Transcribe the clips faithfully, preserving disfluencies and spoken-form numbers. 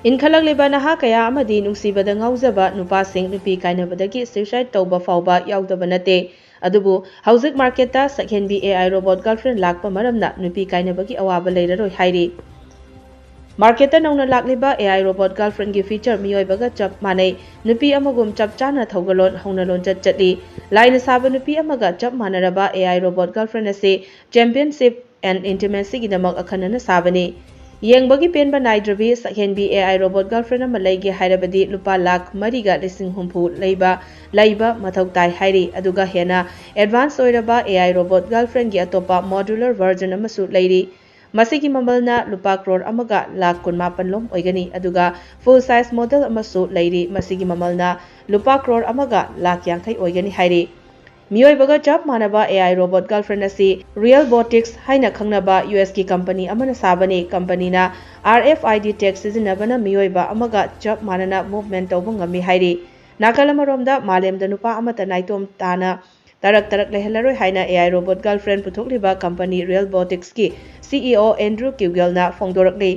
ꯏꯟꯈꯠꯂꯛꯂꯤꯕ ꯅꯍꯥ ꯀꯌꯥ ꯑꯃꯗꯤ ꯅꯨꯡꯁꯤꯕꯗ ꯉꯥꯎꯖꯕ ꯅꯨꯄꯥꯁꯤꯡ ꯅꯨꯄꯤ ꯀꯥꯏꯅꯕꯗꯒꯤ suicide ꯇꯧꯕ ꯐꯥꯎꯕ ꯌꯥꯎꯗꯕ ꯅꯠꯇꯦ꯫ ꯑꯗꯨꯕꯨ ꯍꯧꯖꯤꯛ ꯃꯥꯔꯀꯦꯠꯇ ꯁꯛꯍꯦꯟꯕꯤ AI robot girlfriend ꯂꯥꯛꯄ ꯃꯔꯝꯅ ꯅꯨꯄꯤ ꯀꯥꯏꯅꯕꯒꯤ ꯑꯋꯥꯕ ꯂꯩꯔꯔꯣꯏ ꯍꯥꯏꯔꯤ꯫ ꯃꯥꯔꯀꯦꯠꯇ ꯅꯧꯅ ꯂꯥꯛꯂꯤꯕ AI robot girlfriendꯒꯤ feature ꯃꯤꯑꯣꯏꯕꯒ ꯆꯞ ꯃꯥꯟꯅꯩ꯫ ꯅꯨꯄꯤ ꯑꯃꯒꯨꯝ ꯆꯞ ꯆꯥꯅ ꯊꯧꯒꯜꯂꯣꯟ, ꯍꯧꯅ ꯂꯣꯟꯆꯠ ꯆꯠꯂꯤ꯫ ꯂꯥꯏꯅ ꯁꯥꯕ ꯅꯨꯄꯤ ꯑꯃꯒ ꯆꯞ ꯃꯥꯟꯅꯔꯕ AI robot girlfriend ꯑꯁꯤ championship and intimacyꯒꯤꯗꯃꯛ ꯑꯈꯟꯅꯅ ꯁꯥꯕꯅꯤ꯫ ꯌꯦꯡꯕꯒꯤ ꯄꯦꯟꯕ ꯅꯥꯏꯗ꯭ꯔꯕꯤ ꯁꯛꯍꯦꯟꯕꯤ AI robot girlfriend ꯑꯃ ꯂꯩꯒꯦ ꯍꯥꯏꯔꯕꯗꯤ ꯂꯨꯄꯥ ꯂꯥꯈ ꯃꯔꯤꯒ ꯂꯤꯁꯤꯡ ꯍꯨꯝꯐꯨ ꯂꯩꯕ, ꯂꯩꯕ ꯃꯊꯧ ꯇꯥꯏ ꯍꯥꯏꯔꯤ꯫ ꯑꯗꯨꯒ ꯍꯦꯟꯅ advance ꯑꯣꯏꯔꯕ AI robot girlfriendꯒꯤ ꯑꯇꯣꯞꯄ modular version ꯑꯃꯁꯨ ꯂꯩꯔꯤ꯫ ꯃꯁꯤꯒꯤ ꯃꯃꯜꯅ ꯂꯨꯄꯥ ꯀ꯭ꯔꯣꯔ ꯑꯃꯒ ꯂꯥꯈ ꯀꯨꯟꯃꯥꯄꯟ ꯂꯣꯝ ꯑꯣꯏꯒꯅꯤ꯫ ꯑꯗꯨꯒ full size model ꯑꯃꯁꯨ ꯂꯩꯔꯤ꯫ ꯃꯁꯤꯒꯤ ꯃꯃꯜꯅ ꯂꯨꯄꯥ ꯀ꯭ꯔꯣꯔ ꯑꯃꯒ ꯂꯥꯈ ꯌꯥꯡꯈꯩ ꯑꯣꯏꯒꯅꯤ ꯍꯥꯏꯔꯤ꯫ ꯃꯤꯑꯣꯏꯕꯒ ꯆꯞ ꯃꯥꯟꯅꯕ AI robot girlfriend ꯑꯁꯤ Realbotix ꯍꯥꯏꯅ ꯈꯪꯅꯕ USꯀꯤ company ꯑꯃꯅ ꯁꯥꯕꯅꯤ꯫ Companyꯅ RFID tech ꯁꯤꯖꯤꯟꯅꯕꯅ ꯃꯤꯑꯣꯏꯕ ꯑꯃꯒ ꯆꯞ ꯃꯥꯟꯅꯅ movement ꯇꯧꯕ ꯉꯝꯃꯤ ꯍꯥꯏꯔꯤ꯫ ꯅꯥꯀꯜ ꯑꯃꯔꯣꯝꯗ ꯃꯥꯂꯦꯝꯗ ꯅꯨꯄꯥ ꯑꯃꯠꯇ ꯅꯥꯏꯇꯣꯝ ꯇꯥꯅ ꯇꯔꯛ ꯇꯔꯛ ꯂꯩꯍꯜꯂꯔꯣꯏ ꯍꯥꯏꯅ AI robot girlfriend ꯄꯨꯊꯣꯛꯂꯤꯕ company Realbotixꯀꯤ CEO Andrew Kiguelꯅ ꯐꯣꯡꯗꯣꯔꯛꯂꯤ꯫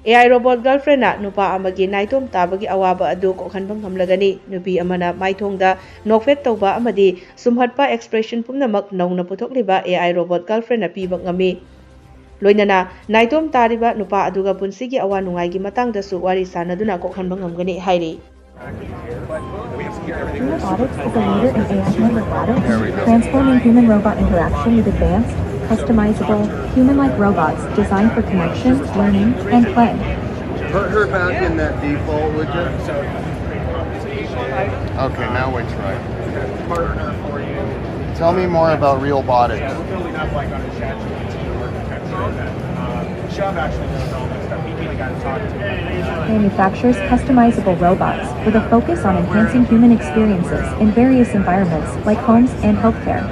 AI robot girlfriendꯅ ꯅꯨꯄꯥ ꯑꯃꯒꯤ ꯅꯥꯏꯇꯣꯝ ꯇꯥꯕꯒꯤ ꯑꯋꯥꯕ ꯑꯗꯨ ꯀꯣꯛꯍꯟꯕ ꯉꯝꯂꯒꯅꯤ꯫ ꯅꯨꯄꯤ ꯑꯃꯅ ꯃꯥꯏꯊꯣꯡꯗ ꯅꯣꯛꯐꯦꯠ ꯇꯧꯕ ꯑꯃꯗꯤ ꯁꯨꯝꯍꯠꯄ expression ꯄꯨꯝꯅꯃꯛ ꯅꯧꯅ ꯄꯨꯊꯣꯛꯂꯤꯕ AI robot girlfriendꯅ ꯄꯤꯕ ꯉꯝꯃꯤ꯫ ꯂꯣꯏꯅꯅ ꯅꯥꯏꯇꯣꯝ ꯇꯥꯔꯤꯕ ꯅꯨꯄꯥ ꯑꯗꯨꯒ ꯄꯨꯟꯁꯤꯒꯤ ꯑꯋꯥ ꯅꯨꯡꯉꯥꯏꯒꯤ ꯃꯇꯥꯡꯗꯁꯨ ꯋꯥꯔꯤ ꯁꯥꯅꯗꯨꯅ ꯀꯣꯛꯍꯟꯕ ꯉꯝꯒꯅꯤ ꯍꯥꯏꯔꯤ꯫ Robotics is a leader in A I-powered robotics, transforming human-robot interaction with advanced, customizable, human-like robots designed for connection, learning, and play. Put her back in that default, would you? Okay, now we're trying. Partner for you. Tell me more about Realbotix. We're building up like on a chat GPT architecture that um, Shub actually knows all this stuff. He kind of got to talk to me. Manufactures customizable robots with a focus on enhancing human experiences in various environments like homes and healthcare.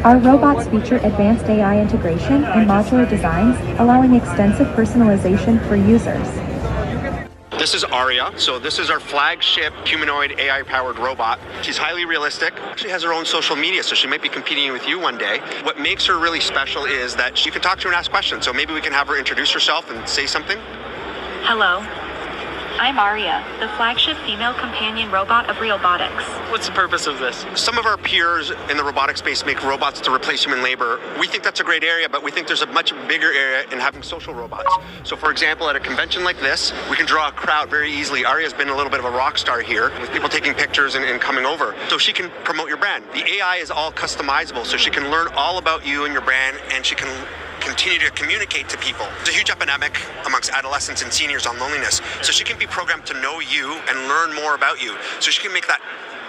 Our robots feature advanced A I integration and modular designs, allowing extensive personalization for users. This is Aria. So this is our flagship humanoid A I-powered robot. She's highly realistic. She has her own social media, so she might be competing with you one day. What makes her really special is that she can talk to her and ask questions. So maybe we can have her introduce herself and say something. Hello, I'm Aria, the flagship female companion robot of Realbotix. What's the purpose of this? Some of our peers in the robotic space make robots to replace human labor. We think that's a great area, but we think there's a much bigger area in having social robots. So, for example, at a convention like this, we can draw a crowd very easily. Aria's been a little bit of a rock star here with people taking pictures and, and coming over. So she can promote your brand. The A I is all customizable, so she can learn all about you and your brand, and she can continue to communicate to people. There's a huge epidemic amongst adolescents and seniors on loneliness. So she can be programmed to know you and learn more about you. So she can make that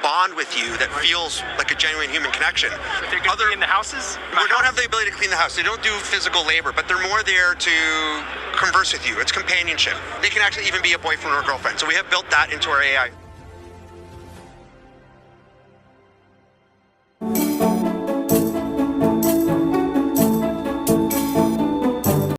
bond with you that feels like a genuine human connection. They're going to be in the houses? We don't have the ability to clean the house. They don't do physical labor, but they're more there to converse with you. It's companionship. They can actually even be a boyfriend or a girlfriend. So we have built that into our A I.